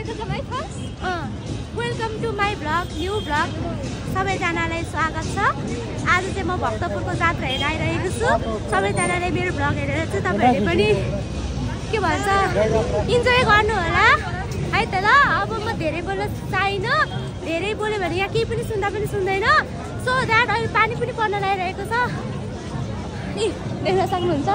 Welcome to my vlog new vlog सबैजनालाई स्वागत छ। आज चाहिँ म भक्तपुरको जात्रा हेरेर आइरहेको छु। सबैजनाले मेरो भ्लग हेरेर चाहिँ तपाईँहरूले पनि के भन्छ इन्जोय गर्नु होला है त ल। अब म धेरै बोल्न चाहिन, धेरै बोल्यो भने यहाँ केही पनि सुन्दा पनि सुन्दैन। सो द्याट अहिले पानी पनि पर्न लागिरहेको छ। देख्न सक्नुहुन्छ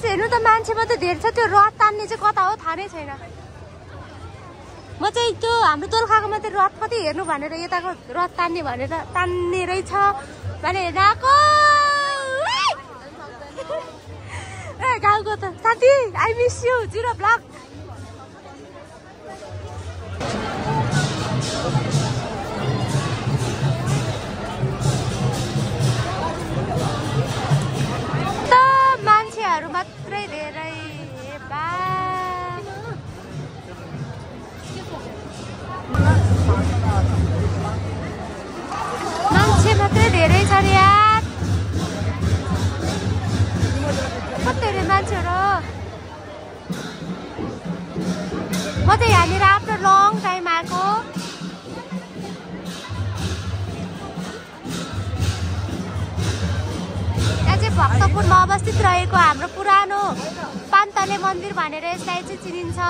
हेर्नु त मान्छे मात्रै धेरै छ। त्यो रथ तान्ने चाहिँ कता हो थाहा नै छैन। म चाहिँ त्यो हाम्रो दोलखाको मात्रै रथ कति हेर्नु भनेर यताको रथ तान्ने भनेर तान्ने रहेछ भने हेर्न आएको। ए गाउँको त साथी I miss you zero blog. मान्छेहरू मात्रै धेरै मान्छे मात्रै धेरै छ नि यार। कति धेरै मान्छेहरू। म चाहिँ यहाँनिर आफ्टर लङ टाइम आएको। भक्तपुरमा अवस्थित रहेको हाम्रो पुरानो पान्तले मन्दिर भनेर यसलाई चाहिँ चिनिन्छ।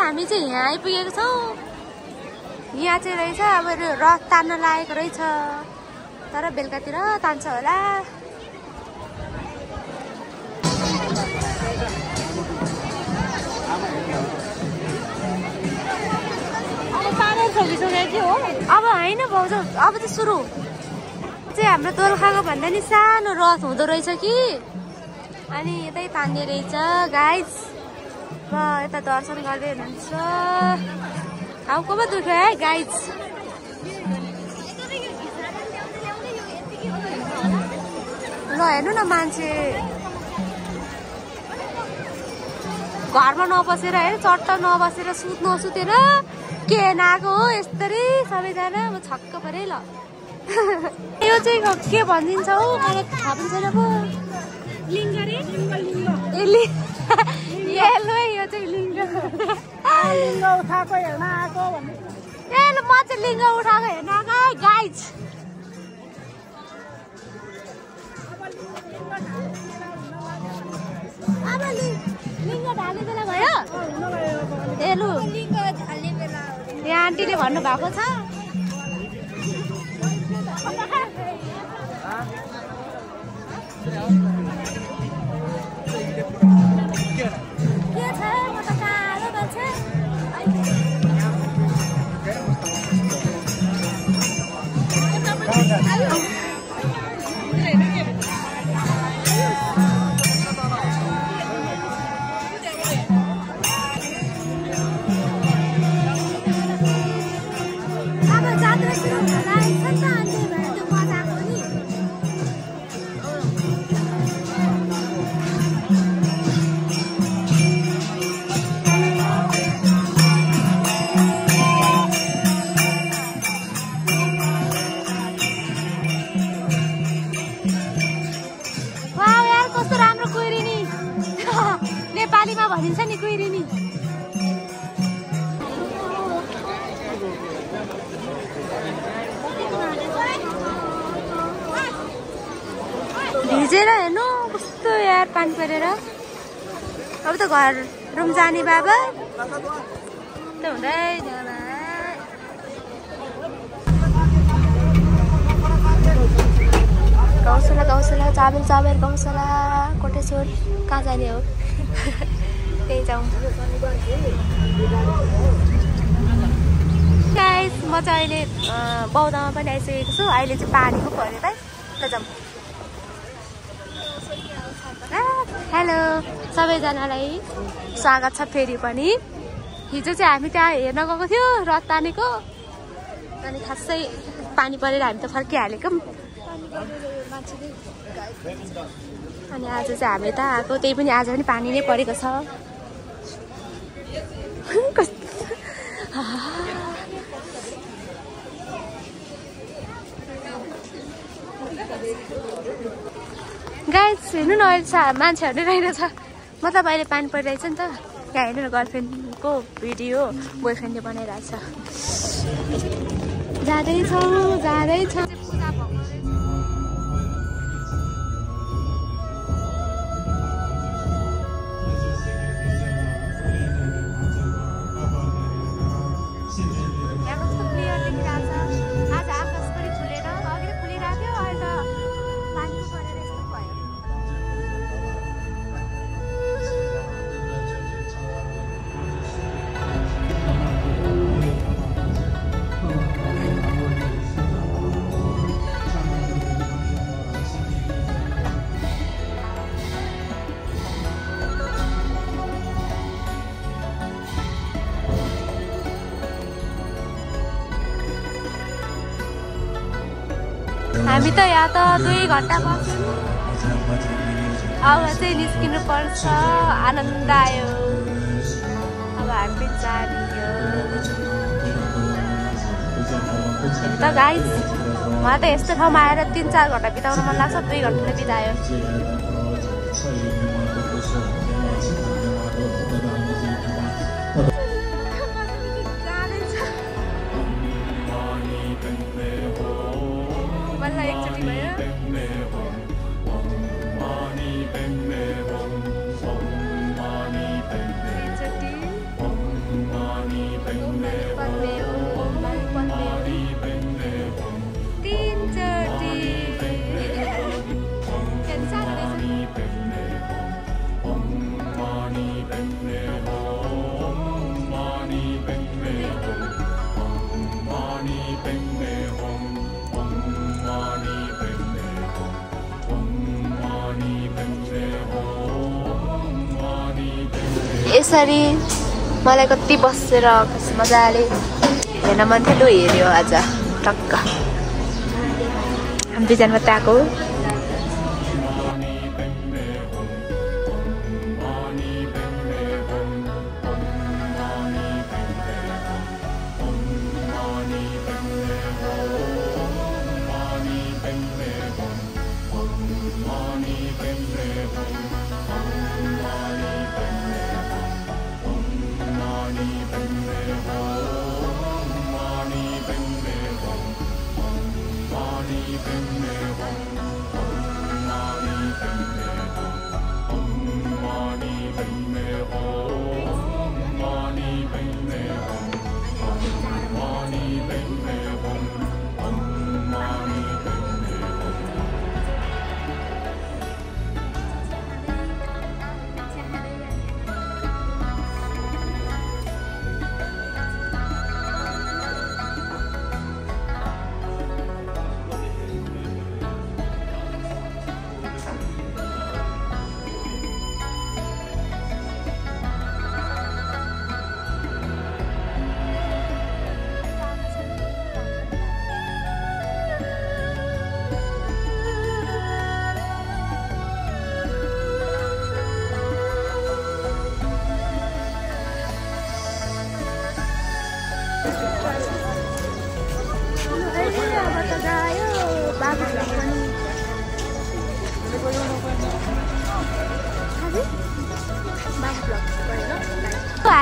हामी चाहिँ यहाँ आइपुगेको छौँ। यहाँ चाहिँ रहेछ अब रथ तान्न लागेको रहेछ, तर बेलुकातिर तान्छ होला। अब होइन भाउजू, अब चाहिँ सुरु चाहिँ हाम्रो दोलखाको भन्दा नि सानो रथ हुँदो रहेछ कि, अनि यतै तान्ने रहेछ गाइज। म यता दर्शन गर्दै हुनुहुन्छ। टाउकोमा दुख्यो है गाइज। ल हेर्नु न मान्छे घरमा नबसेर हेर चट्ट नबसेर नसुतेर के नआएको हो यस्तरी सबैजना। म छक्क परेँ ल। यो चाहिँ के भनिदिन्छ हौ मलाई थाहा पनि छैन पो। लिङ्ग रे यो चाहिँ लिङ्ग उठाएको हेर्न आएको भन्ने। ए ल म चाहिँ लिङ्ग उठाएको हेर्न आएको गाइज। अब लिङ्ग ढाल्ने बेला भयो। ए लु यहाँ आन्टीले भन्नुभएको छ। नेपालीमा भनिन्छ नि कुइरिनी। भिजेर हेर्नु कस्तो यार पानी परेर। अब त घर रुम जाने बाबा त हुँदैन। गौशाला गौशाला चाबेल चाबेल गौशाला कोटेश्वर कहाँ जाने हो। त्यही जाउँ गाइस। गाइस म चाहिँ अहिले बौद्धमा पनि आइसकेको छु। अहिले चाहिँ पानीको पऱ्यो त ल जाउँ। हेलो सबैजनालाई स्वागत छ फेरि पनि। हिजो चाहिँ हामी त्यहाँ हेर्न गएको थियो रथ तानेको, अनि खासै पानी परेर हामी त फर्किहालेको। अनि आज चाहिँ हामी त आएको, त्यही पनि आज पनि पानी नै परेको छ। गाइस हेर्नु न अहिले मान्छेहरू नै रहेछ, मतलब अहिले पानी परिरहेछ नि त। यहाँ हेर्नु न गर्लफ्रेन्डको भिडियो बोयफ्रेन्डले बनाइरहेछ। जाँदैछौँ। हामी त यहाँ त 2 घन्टा बस्यौँ। अब चाहिँ निस्किनु पर्छ। आनन्द आयो। अब हामी जाने हो त गाइस। मलाई त यस्तो ठाउँमा आएर 3-4 घन्टा बिताउन मन लाग्छ। 2 घन्टाले बितायो। यसरी मलाई कति बसेर मजाले हेर्न मन थियो। हेऱ्यो आज टक्क हामी 2 जना मात्रै आएको।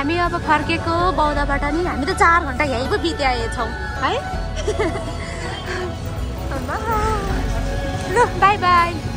हामी अब फर्केको बौद्धबाट नि। हामी त 4 घन्टा यहीँ पो बिताएछौँ है। ल बाई बाई।